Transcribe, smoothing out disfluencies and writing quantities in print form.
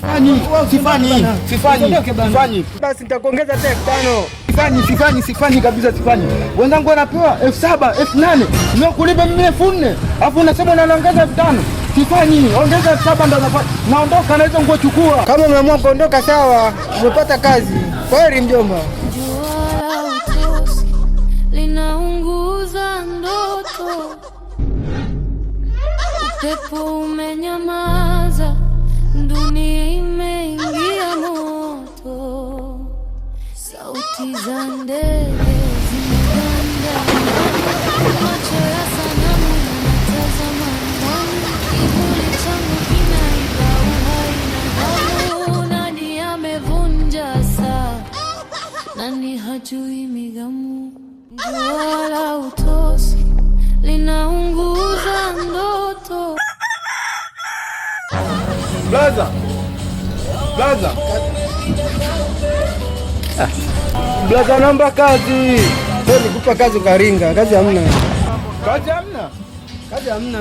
Sifanyi, sifanyi, sifanyi, sifanyi. Basi nitakuongeza hata 5,000. Sifanyi, sifanyi, sifanyi kabisa, sifanyi. Wenzangu wanapewa 7,000, 8,000. Nimekulipa mimi 4,000. Alafu unasema unaniongeza 5,000. Sifanyi, ongeza 7,000 ndo nafanya. Naondoka na hizo nguo chukua. Kama umeamua kuondoka sawa, umepata kazi. Kwaheri mjomba. Jua la utosi linaunguza ndoto, upepo umenyamaza, dunia imeingia moto, sauti za ndege zimeganda, macho ya sanamu yanatazama ndani, kivuli changu kinaiba uhai na damu. Nani amevunja saa? Nani hajui migamu? Jua la utosi linaunguza ndoto. Blaza. Blaza. Blaza, naomba kazi. Wewe nikupa kazi ukaringa, kazi hamna. Kazi hamna. Kazi hamna.